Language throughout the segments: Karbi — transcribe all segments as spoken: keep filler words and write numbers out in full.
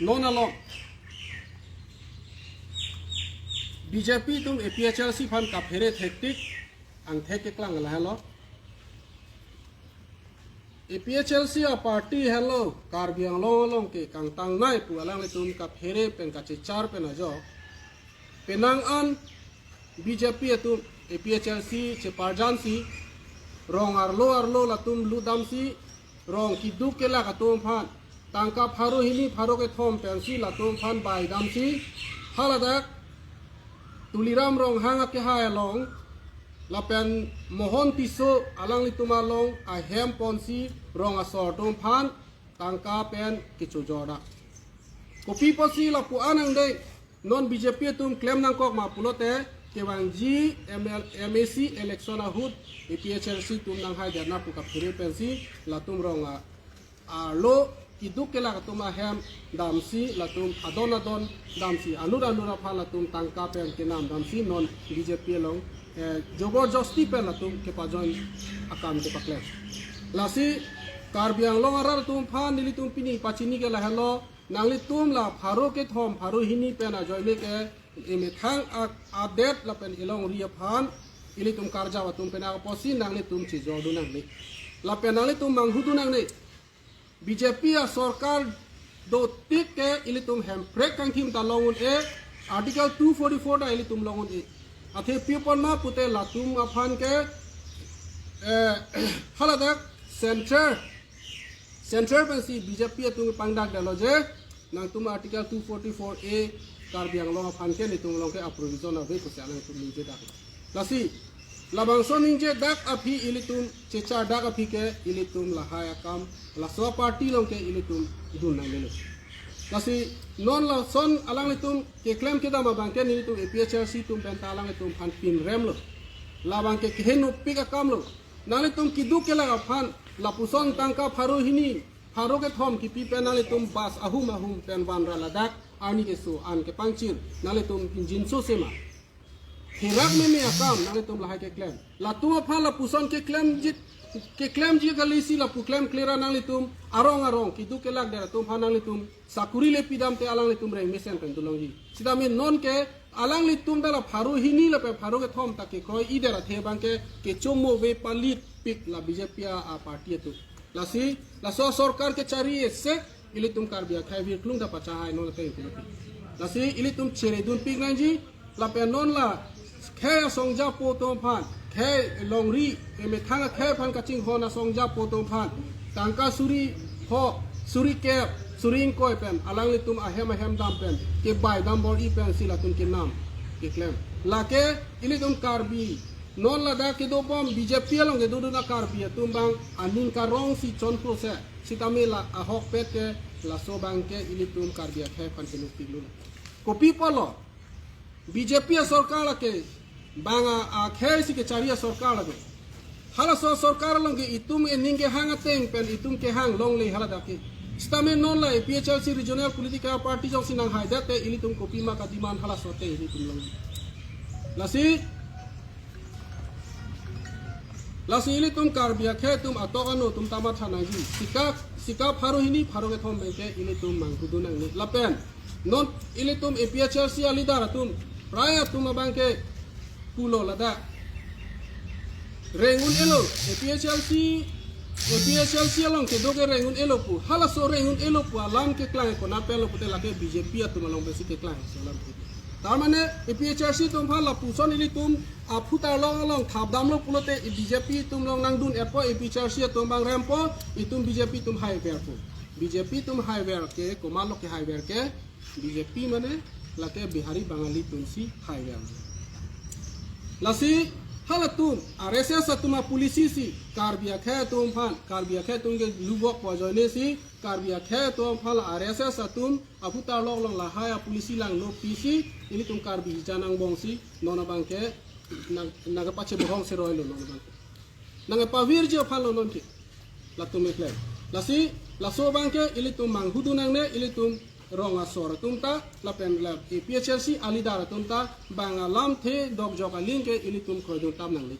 Non along B J P atum A P H L C aphan kaphere thektik angthek keklang lahelo. A P H L C a party helo Karbi Anglong along ke kangtangnei pu alanglitum kaphere pen kachechar pen ajok, penang an B J P atum A P H L C cheparjansi rong arlo arlo latum lutdamsi rong keduk kelak atum aphan tangka pharo hini pharo kethom pensi latum aphan baidamsi haladak Tuliram Ronghang akehai along lapen Mohon Tisso alanglitum along ahem ponsi rong asor atum aphan tangka pen kechojordak. Kopi pusi lapu-an angdeng non B J P atum klem nangkok ma pulote kevangji M L, M A C election ahut A P H L C atum nanghai dana pu kaphere pensi latum rong a arlo keduk kelak atum ahem damsi latum adon adon damsi anut anut aphan latum tangka pen kenam damsi non B J P along, eh, joborjosti pen latum kepajoin akam kepaklem. Lasi Karbi Anglong arat atum aphan nelitum pini pachini ke lahelo, nanglitum la pharo kethom pharo hini pen ajoine ke emethang a- adet lapen elongri aphan ilitum karjap atum pen apotsi nanglitum chejordun nangne. Lapen nanglitum manghudu nangne. B J P a sorkar dotik ke ilitum hemprek kangthim ta long un-e, Article two forty-four ta ilitum long un-e. Athe pi apot ma pute latum aphan ke, eh, haladak center, center pensi B J P atum pangdak dalo je, nangtum Article two forty-four A Karbi Anglong aphan ke nelitum along ke a provision ave pusi alangtum ningjedak. Lasi labangso ningjedak aphi ilitum chechardak aphi ke ilitum lahai akam laso party along ke ilitum dun nangnelo. Lasi non lason alanglitum keklem kedam abang ke nelitum A P H L C atum penta alanglitum aphan pinremlo. Labang ke kehenopik akamlo. Nanglitum keduk kelak aphan lapuson tangka pharo hini pharo kethom kipi pen nanglitum bus ahum ahum pen vanra ladak arni keso an kepangchir, nanglitum injinso sema. Hirak meme akam nanglitum lahai keklem. Latum aphan lapuson keklemji, keklemji kalisi lapu klemkle ra nanglitum arong arong keduk kelak der atum aphan nanglitum sakuri le pidam te alanglitum reng mesen pen dun longji. Sitame non ke alanglitum ta la pharo hini lapen pharo kethom ta kekroi-i der athe abang ke kechomo ve palit pik la B J P a, a party atum. Lasi laso sorkar kechari ese ilitum Karbi akhei virklung ta pachahai non ateng kulo. Lasi ilitum cheredun pik nangji lapen non la khei asong japo atum aphan, khei longri emethang akhei aphan kachinghon asong japo atum aphan tangka suri ho, suri kep, suri ingkoi pen alanglitum ahem ahem dam pen kebai dam bor-i pensi latum kenam keklem. Lake ilitum Karbi non ladak kedobom B J P along kedodun a Karbi atum abang aning karongsi chonpro se, sitame la ahokpet ke laso abang ke ilitum Karbi akhei aphan kenukpiklo. Kopi apotlo? B J P a sorkar lake bang a, akhei si kechari a sorkar lake. Halaso sorkar along ke itum ening kehang ateng pen itum kehang longle haladak ke. Sitame non la A P H L C regional political party jongsi nanghai det te ilitum kopima kademand halaso ateng ilitum long. Lasi, lasi ilitum Karbi akhei atum atok ano atum ta matha nangji. Sika, sika pharo hini pharo kethom abang ke ilitum manghudu nangne. Lapen non ilitum A P H L C a leader atum, prai atum abang ke pulo ladak. Reng un-elo, A P H L C, A P H L C along kedo ke reng un-elo pu. Halaso reng un-elo pu alam keklang e konat pen lo pute lake B J P atum along pensi keklang so alam ke. Tar mane A P H L C atum aphan lapuson ilitum aphutar long along thap damlo pulote B J P atum along nangdun-etpo, A P H L C atum abang rempo, itum B J P atum haiverpo. B J P atum haiver ke, komatlo kehaiver ke, B J P mane lake Bihari Bangali atumsi haiver. Lasi halatum R S S atum a policy si Karbi akhei atum aphan, Karbi akhei atum ke lubok po ajoine si Karbi akhei atum aphan la R S S atum aphutar long along lahai a policy langno pisi ilitum Karbi hija nangbongsi non abang ke nang, nangkepachebohong seroi lo non abang ke. Nangkepavirji aphan lo non ke. Latum keklem. Lasi, laso abang ke ilitum manghudu nangne, ilitum rong asor atum ta, lapen la A P H L C a leader atum ta, bang alamthe dokjok aling ke ilitum kroidun tap nangne.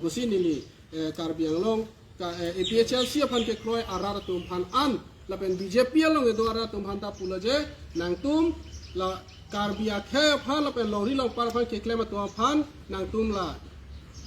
Pusi neli, eh, Karbi Anglong, ka, eh, A P H L C aphan kekroi arat atum aphan an, Lapen B J P along kedo arat atum aphan ta pulo je, nangtum la Karbi akhei aphan lapen longri longpar aphan keklem atum aphan nangtum la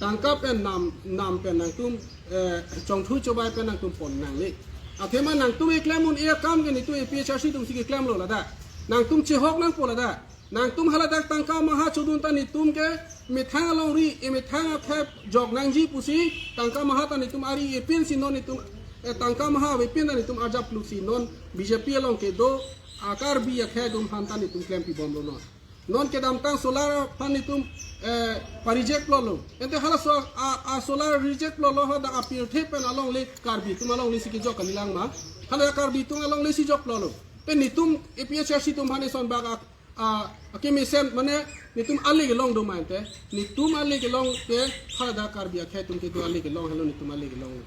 tangka pen nam, nam pen nangtum, eh, chongthui chobai pen nangtum pon nangne. Athema nangtum keklem un-e akam ke netum A P H L C atum si keklemlo ladak. Nangtum chehok nangpo ladak. Nangtum haladak tangka maha chodun ta netum ke methang alongri, e methang akhei jok nangji pusi tangka maha ta netum ari epin si non netum, eh, tangka maha avepin ta netum arjap lu si non B J P along kedo a Karbi akhei atum aphan ta netum klempibomlo non. Non kedamtang solar aphan netum, eh, pa-reject lolo. Ante halaso a, a solar reject lolo hadak apirthe pen alongle Karbi atum alongle si kejok kalilang ma. Hala Karbi atum alongle si jok lolo. Te netum A P H L C atum aphan eson bak a, a, akemesen mane netum ale kelong do ma ante. Netum ale kelong te haladak Karbi akhei atum kedo ale kelong helo netum ale kelong.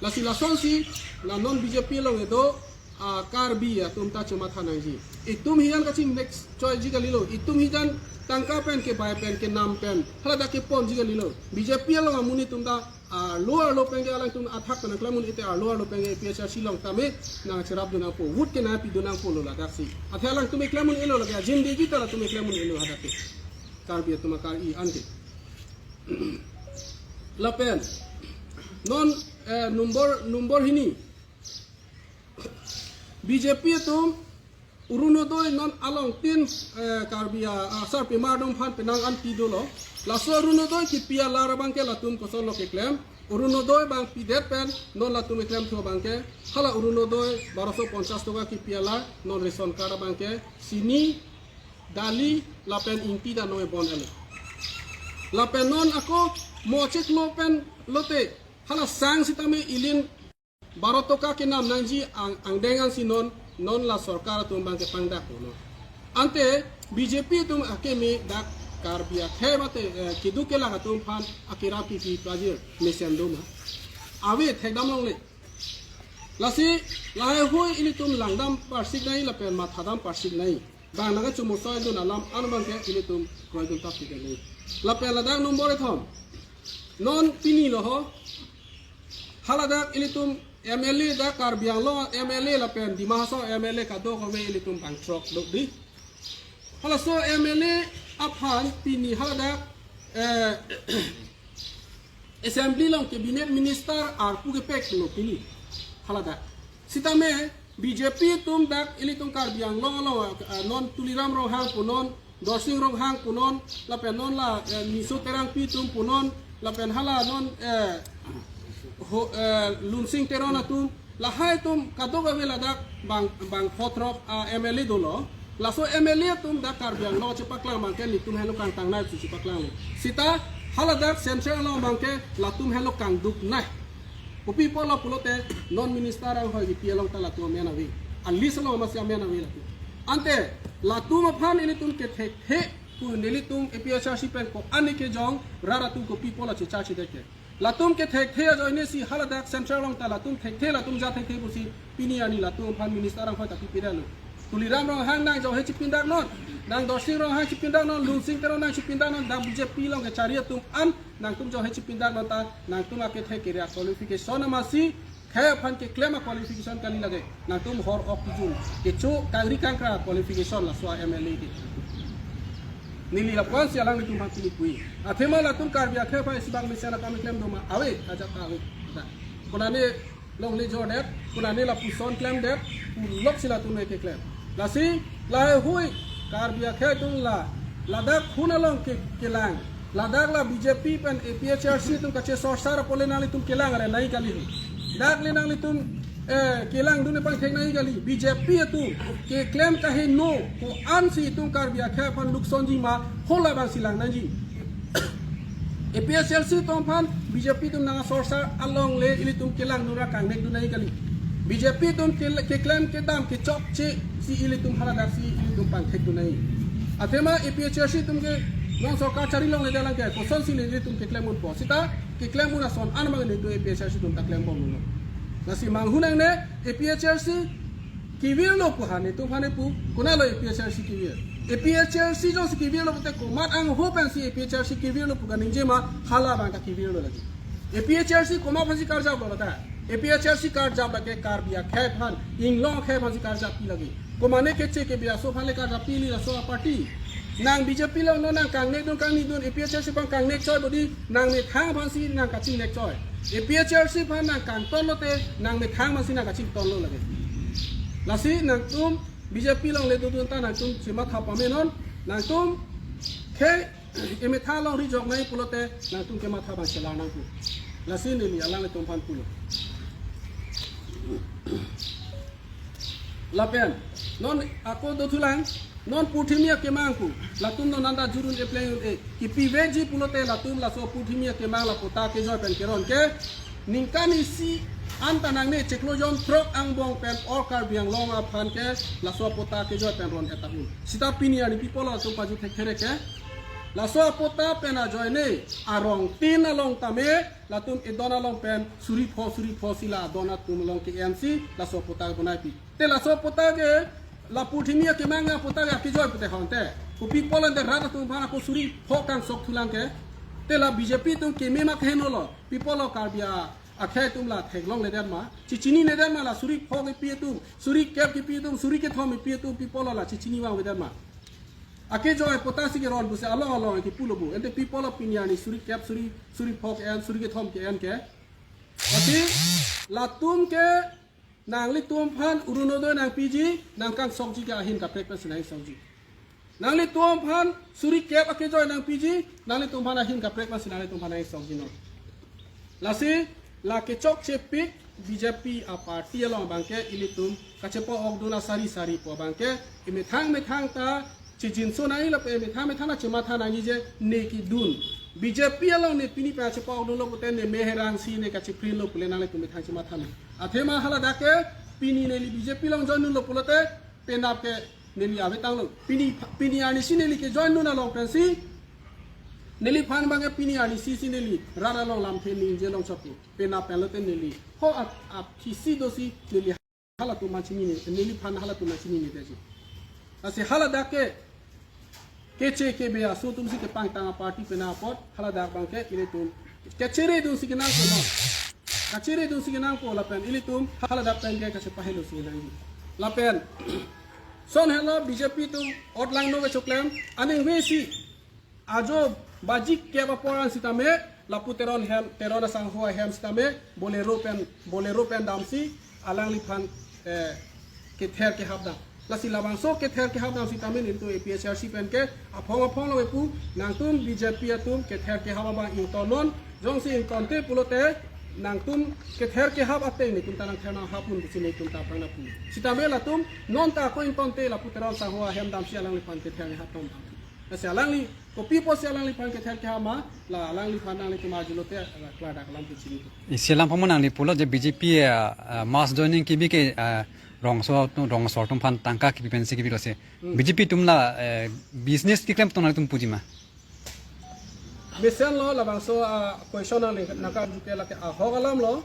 Lasi lasonsi la non B J P along kedo a Karbi atum ta chomatha nangji. Itum hijan kachingnek choiji kalilo. Itum hijan tangka pen kebai pen kenam pen haladak keponji kalilo. B J P along amonit atum ta arlo arlo pen ke alangtum athak pen klem un-e te arlo arlo pen ke A P H L C along tame nangcherapdun nangpo. Vote ke nangpidun nangpo lo ladaksi. Athe alangtum keklem un-elo lake ajin degi ta latum keklem un-elo hadak ke. Karbi atum akar-i anke. Lapen non, eh, number, number hini. B J P atum Orunodoi non along tin, eh, Karbi a, asarpimar atum aphan penang an pi dolo. Laso Orunodoi kipi alar abang ke latum kosonlo keklem. Orunodoi abang pidet pen non latum keklemthu abang ke hala Orunodoi baroso ponchas toka kipi alar non ration card abang ke chini, dali lapen ingti ta non kebon-elo. Lapen non ako mo cheklo pen lote hala sang sitame ilin baro toka kenam nangji ang, angdeng ansi non, non la sorkar atum abang kepangdak non. Ante B J P atum akeme dak Karbi akhei mate, eh, keduk kelang atum aphan akerap pipi pajir mesen do ma. Ave thekdam longle. Lasi lahai hui ilitum langdam parsik nai lapen mathadam parsik nai. Bang nangkachomosoi dun alam an abang ke ilitum kroidun tap tiga nai. Lapen ladak number kethom. Non pini lo ho. Haladak ilitum M L A dak Karbi Anglong M L A lapen Dima Hasao M L A kadokave ilitum bang throk do di. Halaso M L A aphan pini haladak, eh, assembly along cabinet minister arpu kepeklo pini haladak. Sitame B J P atum dak ilitum Karbi Anglong along, eh, non Tuliram Ronghang punon, Dorsing Ronghang punon, lapen non la, eh, Niso Terangpi atum punon, lapen hala non, eh, ho, eh, Lunsing Teron atum, lahai atum kadokave ladak bang, bang pho throk a M L A dolo. Laso M L A atum dak Karbi Anglong chepaklang abang ke netum henlo kangtang nai si chepaklang le. Sita haladak central along abang ke latum henlo kangduk nai. Kopi apotlo pulote non minister anghoi kipi along ta latum amen ave. A list along masi amen ave latum. Ante latum aphan ilitum kethekthe pu nelitum A P H L C pen ko-an kejong rat atum kopi apotlo chechar chideke. Latum kethekthe ajoine si haladak central along ta latum thekthe latum ja thekthe pusi pini arni latum aphan minister anghoi ta pipedetlo. Tuliram Ronghang nangjohe chepindak non. Nang Dorsing Ronghang chepindak non, Lunsing Teron nangchepindak non, dak B J P along kechari atum an nangtum johe chepindak non ta, nangtum akethe kere qualification amasi, khei aphan keklem a qualification kali lake. Nangtum hor ok kijun. Kecho kangri kangkra qualification laso a M L A ke. Neli lapuan si alanglitum aphan pini pu-i. Athema latum Karbi akhei aphan isi bang mesen akam keklem do ma? Ave, ajat ave. Dak. Konane longle jordet, konane lapuson klemdet, pulok si latum keklem. Lasi, lahai hui, Karbi akhei atum la, ladak hun along ke, kelang. Ladak la B J P pen A P H L C atum kachesorsar apot le nanglitum kelang are nai kali hu. Dak le nanglitum, eh, kelangdun pangthek nai kali. B J P atum keklem kaheno ko-an si itum Karbi akhei aphan luksonji ma, hala abang si lang nangji. A P H L C atum aphan B J P atum nangsorsar along le ilitum kelangdun ra kangdekdun nai kali. B J P atum ke, keklem kedam kechokche si ilitum haladak si ilitum pangthekdun nai. Athema A P H L C atum ke non sorkar chari longle dalang ke kosonsi le ilitum keklem unpo. Sita keklem un ason an abang netum A P H L C atum ta klembomlo. Lasi manghun nangne A P H L C kevirlo pu ha netum aphan pu, konatlo A P H L C kevir? A P H L C jongsi kevirlo pute komat angho pensi A P H L C kevirlo pu kaningje ma, hala abang ta kevirlo lagi. A P H L C komat aphansi karjaplo lata? APHLC karjap lake Karbi akhei aphan, inglong akhei aphan si karjappi lake. Komane keche kebe aso aphan le karjappi, ili laso aparty. Nang BJP along non nang kangnek dun, kangni dun, APHLC aphan kangnek choi bodi, nang methang aphan si nang kachingnek choi. APHLC aphan nang kangton lote, nang methang aphan si nang kachington lo lake. Lasi nangtum BJP along le dodun ta nangtum chematha pame non, nangtum ke emethang along ri jok nai pulote nangtum kematha abang chelar nangpo. Lasi neli alanglitum aphan pulo. Lapen non ako dothulang, non purthimi akemang pu, latum non anta jurun epleng un-e, kipi veji pulote latum laso purthimi akemang la patta kejoi pen keron ke ningkan isi anta nangne chiklo jon throk angbong pen all Karbi Anglong aphan ke laso patta kejoi pen ron-et tahun. Sita pini arni pi apotlo latum pajut thekthe ke, laso patta pen ajoine arong tin along tame latum edon along pen suri pho suri pho si la adon atum along ke-en si laso patta bonaipi. Te laso patta ke la purthimi akemang apatta ke akejoi pute honte. Kopi apot ante rat atum aphan ako suri pho kangsok thulang ke. Te la BJP atum keme ma keheno lo. Pi apotlo Karbi a, akhei atum la theklongledet ma, chechininedet ma la suri pho kepi atum, suri kep kepi atum, suri kethom kepi atum, pi apotlo la chechini vangvedet ma. Akejoi patta si keron pusi along along kipulo bu. Ante pi apotlo pini arni suri kep, suri, suri pho ke-en, suri kethom ke-en ke. Lasi latum ke nanglitum aphan Orunodoi nangpiji, nangkangsokji ke ahin kaprek pensi nangsokji. Nanglitum aphan suri kep akejoi nangpiji, nanglitum aphan ahin kaprek pensi nanglitum aphan nangsokji non. Lasi la kechokchepik BJP aparty along abangke ilitum kachepa-okdun asari sari pu abangke emethang methang ta chijinso nangji lapen emethang methang ta chematha nangji je ne kedun. BJP along ne pini pen chepa-okdunlo pute ne meherang si ne kachiprinlo pule nanglitum methang chematha nang. Athema haladak ke pini neli BJP along join dunlo pulote penap ke neli avetanglo. Pini, pini arni si neli ke join dun along pensi neliphan abangke pini arni si si neli rat along lamthe ningje long choklo. Penap penlote neli ho ap, aphi si dosi neli halatum aphan chinine, neliphan halatum aphan chinine detji. Lasi haladak ke keche kebe aso atum si kepangtang aparty pen apot haladak abangke ilitum kacheredun si kenangpo non. Kacheredun si kenangpo lapen ilitum haladak pen ke kachepahelo si kenangji. Lapen son helo BJP atum ot langno kechoklem aning ve si ajo baji kep apor an sitame lapu Teron hem, Teron asangho ahem sitame Bolero pen, Bolero pen damsi alangliphan, eh, kether kehap dam. Lasi labangso kether kehap dam sitame nelitum APHLC pen ke aphong aphong lo epu nangtum BJP atum kether kehap abang ington non, jongsi ingtonte pulote nangtum kether kehap ateng netum ta nangther nanghap un pusi netum ta aphrang napu. Sitame latum non ta ako ingtonte lapu Teron asangho ahem damsi alangliphan kether kehap tong dam. Lasi alangli, kopi apotsi alangliphan kether kehap ma, la alangliphan nanglitum arjulote, la klardak alam kechini tu. Isi alam pamo nangli pulo je BJP, ah, ah, mass joining kebi ke, ah, rongso atum, rong asor atum aphan tangka kepi pensi kepilo si. Hmm. BJP atum la, eh, business keklem tong nangtum puji ma? Mesenlo labangso, ah, question nangli nangkarju ke lake ahok alamlo.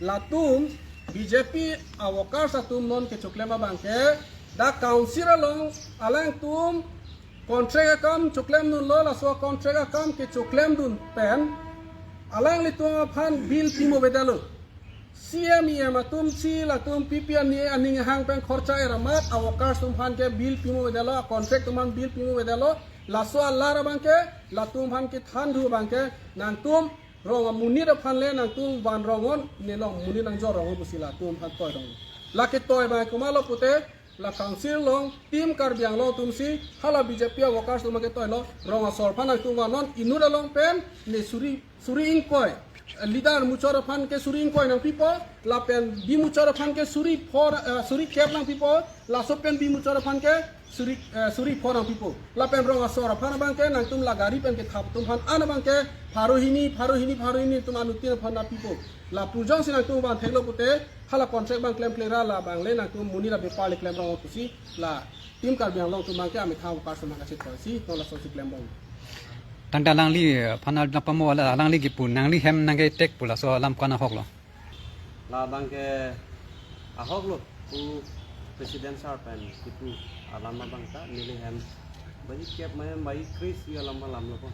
Latum BJP a-workers atum non kechoklem abangke dak council along alangtum contract akam choklemdunlo, laso contract akam kechoklemdun pen alanglitum aphan bill pimo avedetlo. CEM, EM atum si latum P P ani aning hang pen khorcha er amat a-workers atum aphan ke bill pimo avedetlo, a-contract atum aphan bill pimo avedetlo. Laso alar abangke latum aphan kethan thu abangke nangtum rong amonit aphan le nangtum van rong non, ne long monit nangjor rong non pusi latum aphan toi rong. Lake toi abang komatlo pute la council along Team Karbi Anglong atum si hala BJP a-workers atum ke toilo, rong asor aphan nangtum van non, inut along pen ne suri, suri ingkoi. Leader muchot aphan ke suri ingkoi nangpipo, lapen bimuchot aphan ke suri pho, eh, suri kep nangpipo, laso pen bimuchot aphan ke suri, eh, suri pho nangpipo. Lapen rong asor aphan abangke nangtum la gari pen kethap atum aphan an abangke pharo hini, pharo hini, pharo hini atum anuttin aphan nangpipo. Lapu jongsi nangtum van theklo pute hala contract abang klemkle ra labang le nangtum monit abepar le klem rong pusi la Team Karbi Anglong atum abangke amethang a-workers atum abang kachetoi si, non lasonsi klem rong. Tangte alangli, eh, aphan nangpamo ala-, alangli kipu nangli hem nangketek pu laso alam ko-an ahoklo? Labangke ahoklo, pu President sir pen kipu alam abang ta neli hem baji kep ma hem baji kre-isi alam alamlo ko.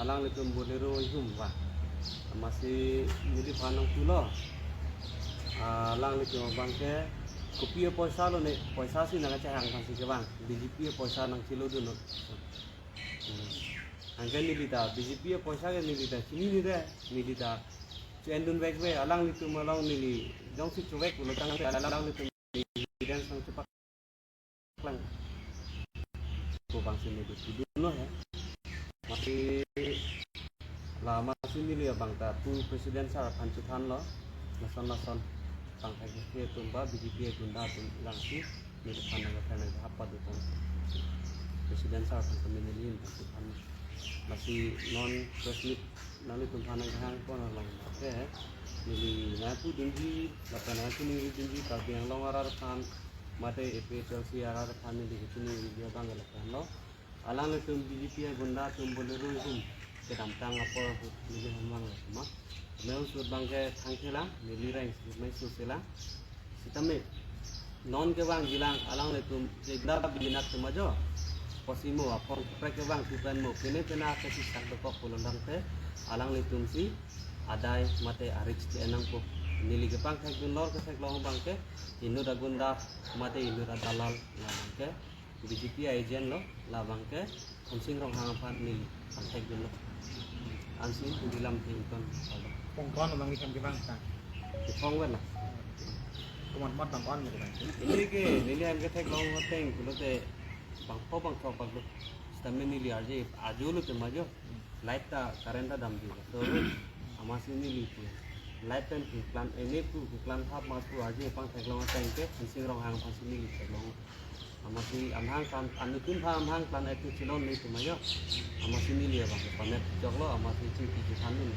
Alanglitum Bolero ihum va. Amatsi neliphan nangpulo. Ah, alanglitum abang ke kopi apoisa lo ne, poisa si nangkachehang aphansi kevang, B J P apoisa nangchelodunlo. Hmm. Anke neli ta B J P apoisa ke neli ta chinine, neli ta che-endunvek ave, alanglitum along neli jongsi chevek pulo tangte alanglitum evidence nangchepaklang. Ko abangsi neli pudunlo he. Amatsi la amatsi neli abang ta pu President sir aphan chethanlo. Lason lason pangthek atum ba B J P agunda atum langsi neliphan nangkethan nangkehap padukong. President sir aphan kami neli aphan chethan. Amatsi non press meet nanglitum aphan nangkehang pon along ke neli nangpudunji, lapen nangpudunji Karbi Anglong arat aphan, mate A P H L C arat aphan neli kachiningri abang ke lahenlo. Alanglitum B J P agunda atum Bolero ihum kedamtang apor ahut neli hemang lo ma. Mei ahut abang ke thangthelang, neli reng mei ahut selang. Sitame non kevangjilang alanglitum ke gunda binak atum ajo. Pusi mo aphong kaprek kevang tupen mo pine pina kesi sak dokok pulo tangte alanglitum si adai mate a-risk che-en nangpo. Neli kepangthekdun lor ketheklong abang ke inut agunda mate inut adalal labang ke B J P agent lo, labang ke Khonsing Ronghang aphan neli pangthekdunlo. Ansi neli lamthe ington palo. Pongkon abang ikan kevang ta. Kepong ven na. Komat mat bang on mo kevang. Neli ke, neli hem ketheklong ateng pulote bangpho bangthrok bak lo. Sitame neli arje ajo lo te ma jo. Light ta current ta damji. So amatsi neli pu light pen keklang, ene pu keklang hap mas pu arje pangtheklong ateng ke Khonsing Ronghang aphansi neli theklong. Amatsi amahang keklang, anuttin aphan amahang keklang etu chelong neli tu ma jo. Amatsi neli abang ke pamet choklo, amatsi chingki chethandun.